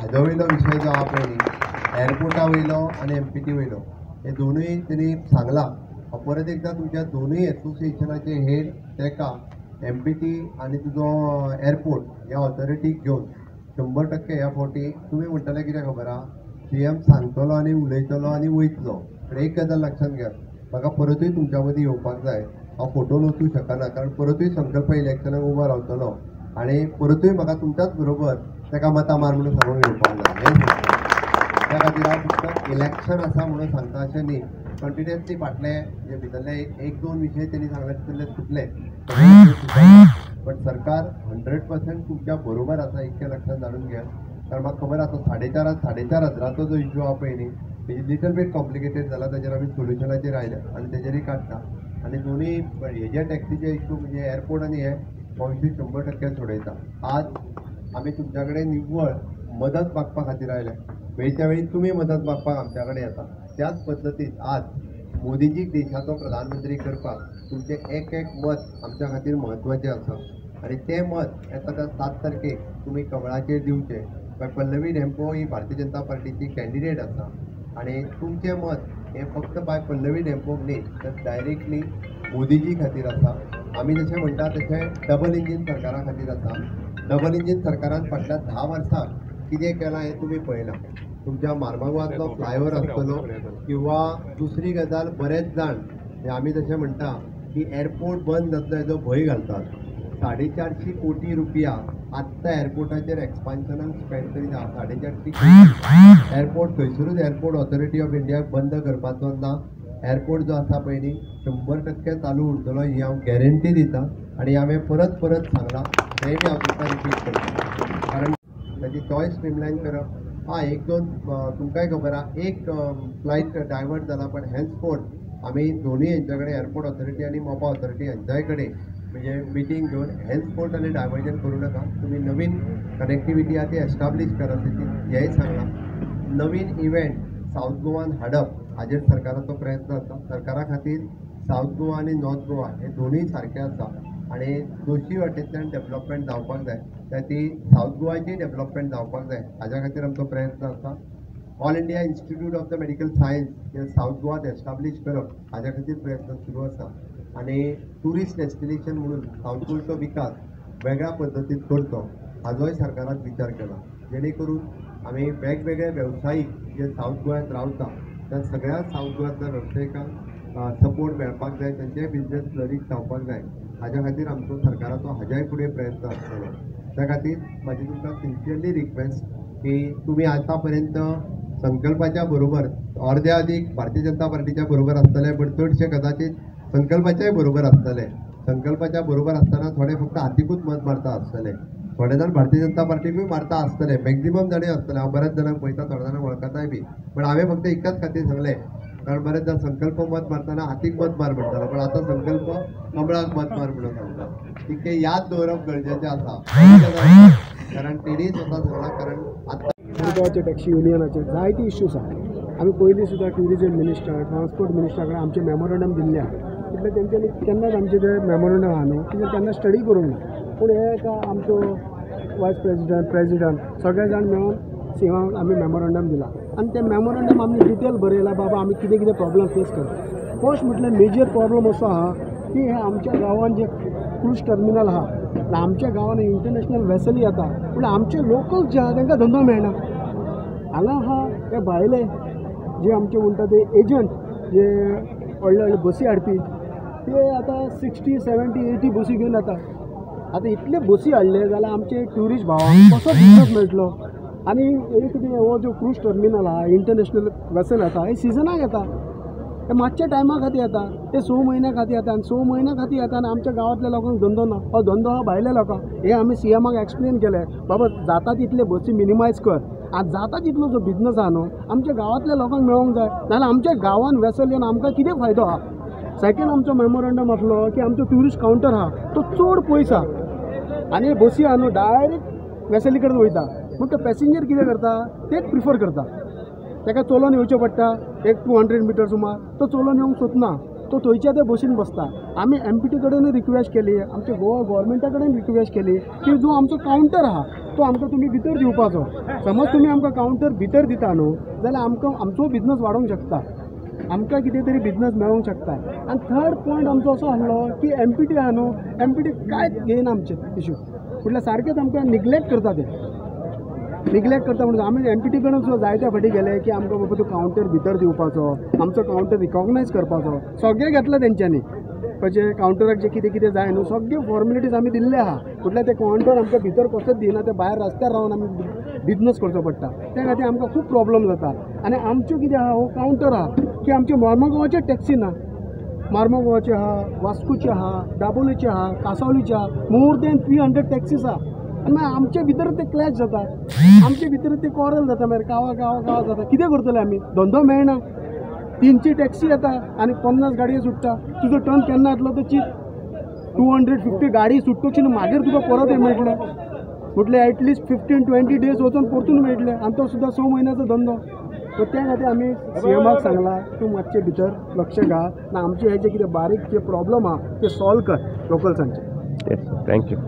हाजो वयलो विशय जो आहा पळय न्ही, एअरपोर्टा वयलो आनी एमपीटी वयलो, हे दोनूय तेणी सांगलां. हांव परत एकदां तुमच्या दोनूय एसोसिएशनाचे हेड तेका एमपीटी आनी तुजो एअरपोर्ट ह्या ऑथॉरिटीक घेवन 100% ह्या फावटी तुमी म्हणटले कितें खबर आहा, सीएम सांगतलो आनी उलयतलो आनी वयतलो. पूण एक गजाल लक्षांत घेयात, म्हाका परतूय तुमच्या मदीं येवपाक जाय. हांव फोटोन वचूं शकना, कारण परतूय संकल्प इलेक्शनाक उबो रावतलो आनी परतूय म्हाका तुमच्याच बरोबर ताका मतां मार म्हणून सांगूंक येवपाक जाय. हें सांगता, त्या खातीर हांव फक्त इलेक्शन आसा म्हणून सांगता अशें न्ही. कंटिन्युअसली फाटले जे भितरले एक दोन विशय तेणी सांगले तितले सुटले, बट सरकार 100% तुमच्या बरोबर आसा इतकें लक्षांत धाडून घेयात. कारण म्हाका खबर आसा 4,500 हजाराचो जो इश्यू आहा पळय न्ही, तेजी लिटल बीट कॉम्प्लिकेटेड जाला, ताजेर आमी सोल्युशनाचेर आयल्या आनी तेजेरूय काडटा. आनी दोनूय हेजे टॅक्सीचे इश्यू म्हणजे एअरपोर्ट आनी हे हो इश्यू 100% सोडयता. आज आमी तुमच्या कडेन निव्वळ मदत मागपा खातीर आयल्या. वेळच्या वेळी तुमी मदत मागपाक आमच्या कडेन येता. त्याच पद्दतीन आज मोदीजीक देशाचो प्रधानमंत्री करपाक तुमचें एक एक मत आमच्या खातीर म्हत्वाचें आसा आनी तें मत येता त्या 7 तारखेक तुमी कमळाचेर दिवचें. बाय पल्लवी धेंपो ही भारतीय जनता पार्टीची कॅन्डिडेट आसा आनी तुमचें मत हें फक्त बाय पल्लवी धेंपोक न्ही तर डायरेक्टली मोदीजी खातीर आसा. आमी जशें म्हणटा तशें डबल इंजीन सरकारा खातीर आसा. डबल इंजीन सरकारान फाटल्या 10 वर्सां कितें केलां हें तुमी पळयलां. तुमच्या मार्मागोवांतलो फ्लायओवर आसतलो किंवा दुसरी गजाल, बरेच जाण आमी जशें म्हणटा की एअरपोर्ट बंद जातलो हेजो भंय घालतात. 450 कोटी रुपया आत्तां एअरपोर्टाचेर एक्सपान्शनाक स्पेंड करीत आहा. 450 कोटी एअरपोर्ट खंयसरूच एअरपोर्ट ऑथॉरिटी ऑफ इंडियाक बंद करपाचो ना. एअरपोर्ट जो आसा पळय न्ही 100% चालू उरतलो ही हांव गॅरंटी दिता आनी हांवें परत परत सांगलां, तेंय बी हांव तुमकां रिपीट करता. कारण ताची चॉयस स्ट्रीमलायन करप हा एक दोन तुमकांय खबर आहा, एक फ्लायट डायवर्ट जाला, पण हेन्सफोर्थ आमी दोनूय हेंच्या कडेन एअरपोर्ट ऑथॉरिटी आनी मोपा ऑथॉरिटी हेंच्याय कडेन म्हणजे मिटींग घेवन हेन्सफोर्थ आनी डायवर्जन करूं नाका, तुमी नवीन कनेक्टिविटी आहा ती एस्टाब्लीश करा तेची हेंय सांगलां. नवीन इव्हेंट सावथ गोवान हाडप हाजेर सरकाराचो प्रयत्न आसा. सरकारा खातीर सावथ गोवा आनी नॉर्थ गोवा हे दोनूय सारके आसा आनी दोशी वाटेंतल्यान डेवलपमेंट जावपाक जाय, त्या ती सावथ गोवाची डेवलपमेंट जावपाक जाय हाज्या खातीर आमचो प्रयत्न आसा. All India Institute of the Medical Science हे सावथ गोवात एस्टाब्लीश करप हाज्या खातीर प्रयत्न सुरू आसा आनी ट्युरिस्ट डेस्टिनेशन म्हणून सावथ गोंयचो विकास वेगळ्या पद्दतीन करचो हाजोय सरकारान विचार केला, जेणे करून आमी वेगवेगळे वेवसायीक जे सावथ गोंयांत रावता त्या सगळ्या सावथ गोंयांतल्या वेवसायिकांक सपोर्ट मेळपाक जाय, तांचेय बिजनेस फ्लरीश जावपाक जाय हाज्या खातीर आमचो सरकाराचो हाज्याय फुडें प्रयत्न आसतलो. त्या खातीर म्हाजी तुमकां सिन्सियरली रिक्वेस्ट की तुमी आतां पर्यंत संकल्पाच्या बरोबर अर्द्या अदीक भारतीय जनता पार्टीच्या बरोबर आसतले, बट चडशे कदाचित संकल्पाच्याय बरोबर आसतले. संकल्पाच्या बरोबर आसतना थोडे फक्त हातीकूच मत मारता आसतले, थोडे जाण भारतीय जनता पार्टीकूय मारता आसतले, मॅक्झिमम जाणूय आसतले. हांव बऱ्याच जाणांक पळयता, थोड्या जाणांक वळखताय बी, पण हांवें फक्त एकाच खातीर सांगलें, कारण बरेच जाण संकल्प मत मारतना हातीक मत मार म्हणटालो, पण आतां संकल्प कमळाक मत मार म्हणून सांगता. तितकें याद दवरप गरजेचें आसा, कारण तेणी स्वता सांगलां. कारण आतां मुरगांवचे टॅक्सी युनियनाचे जायते इश्यूज आहा. आमी पयलीं सुद्दां ट्युरिजम मिनिस्टर, ट्रान्सपोर्ट मिनिस्टरा कडेन आमचें मेमोरंडम दिल्लें आहा. तितलें तेंच्यांनी केन्नाच आमचें तें मेमोरंडम आहा न्हू तेजेर केन्ना स्टडी करूंक ना. पूण हे एका आमचो वायस प्रेजिडंट, प्रेजिडंट सगळे जाण मेळून सीएमाक आमी मेमोरंडम दिला आनी तें मेमोरंडम आमी डिटेल बरयला, बाबा आमी कितें कितें प्रॉब्लम फेस करता. फर्स्ट म्हटल्यार मेजर प्रॉब्लम असो आहा की हे आमच्या गांवान जे क्रूज टर्मिनल आहा, आमच्या गांवान इंटरनॅशनल वेसली येता, पूण आमचे लोकल जे आहा तांकां धंदो मेळना. हांगा आहा हे भायले जे आमचे म्हणटा ते एजंट जे व्हडले व्हडले बसी हाडपी ते आतां 60, 70, 80 बसी घेवन येता. आतां इतले बसी हाडले जाल्यार आमचे ट्युरिस्ट भावांक कसो बिजनस मेळटलो? आनी एक कितें हो जो क्रूज टर्मिनल आहा, इंटरनॅशनल वेसल येता, हे सिजनाक येता, हे मातशे टायमा खातीर येता, ते 6 म्हयन्या खातीर येता आनी 6 म्हयन्या खातीर येता आनी आमच्या गांवांतल्या लोकांक धंदो ना. हो धंदो आहा भायल्या लोकांक. हे आमी सीएमाक एक्सप्लेन केलें, बाबा जाता तितले बसी मिनिमायज कर आनी जाता तितलो जो बिजनस आहा न्हू आमच्या गांवांतल्या लोकांक मेळोंक जाय, नाजाल्यार आमच्या गांवांत वेसल येवन आमकां कितें फायदो आहा. सेकंड आमचो मेमोरंडम आसलो की आमचो ट्युरिस्ट कावंटर आहा तो चड पयस आहा आनी बसी आहा न्हू डायरेक्ट वेसली कडेन वयता, पूण तो पॅसेंजर कितें करता तेच प्रिफर करता. ताका चलोन येवचें पडटा एक 200 मिटर सुमार, तो चलोन येवंक सोदना. तो थंयच्या ते बसीन बसता. आमी एम पी टी कडेनूय रिक्वेस्ट केली, आमच्या गोवा गोवोरमेंटा कडेन रिक्वेस्ट केली की जो आमचो कावंटर आहा तो आमकां तुमी भितर दिवपाचो. समज तुमी आमकां कावंटर भितर दिता न्हू जाल्यार आमकां आमचो बिजनस वाडोवंक शकता, आमकां कितें तरी बिजनस मेळोंक शकता. आनी थर्ड पॉयंट आमचो असो आहलो की एम पी टी आहा न्हू, एम पी टी कांयच घेयना आमचे इशू, म्हटल्यार सारकेंच आमकां निग्लेक्ट करता, ते निग्लेक्ट करता. म्हणून आमी एम पी टी कडेन सुद्दां जायत्या फाटी गेले की आमकां बाबा तो कावंटर भितर दिवपाचो, आमचो कावंटर रिकॉग्नायज करपाचो, सगळें घेतलें तेंच्यांनी. म्हणजे कावंटराक जे कितें कितें जाय न्हू सगळे फॉर्मेलिटीज आमी दिल्ले आहा, म्हटल्यार ते कावंटर आमकां भितर कसोच दिना, ते भायर रस्त्यार रावन आमी बिजनस करचो पडटा. त्या खातीर आमकां खूब प्रॉब्लम जाता. आनी आमच्यो कितें आहा, हो कावंटर आहा की आमचे मार्मगोवाचे टॅक्सी ना, मार्मगोवाचे आहा, वास्कोचे आहा, दाबोलीचे आहा, कासावलीचे आहा, मोर दॅन 300 टॅक्सीस आहा. आनी मागीर आमचे भितर ते क्लॅश जाता, आमचे भितर ते कॉरल जाता, मागीर कावा कावा कावा जाता. कितें करतले आमी, धंदो मेळना. 300 टॅक्सी येता आनी 50 गाडयो सुट्टा. तुजो टर्न केन्ना येतलो तो चीत. 250 गाडी सुट्टोची मागीर तुका परत हें मेळटलें, म्हटल्यार एटलिस्ट 15-20 डेज वचून परतून मेळटलें. आनी तो सुद्दां 6 म्हयन्याचो धंदो. सो त्या खातीर आमी सी एमाक सांगलां तूं मातशें भितर लक्ष घाल ना आमचे हे जे कितें बारीक जे प्रॉब्लम आहा ते सॉल्व कर लोकल्सांचे. Thank you.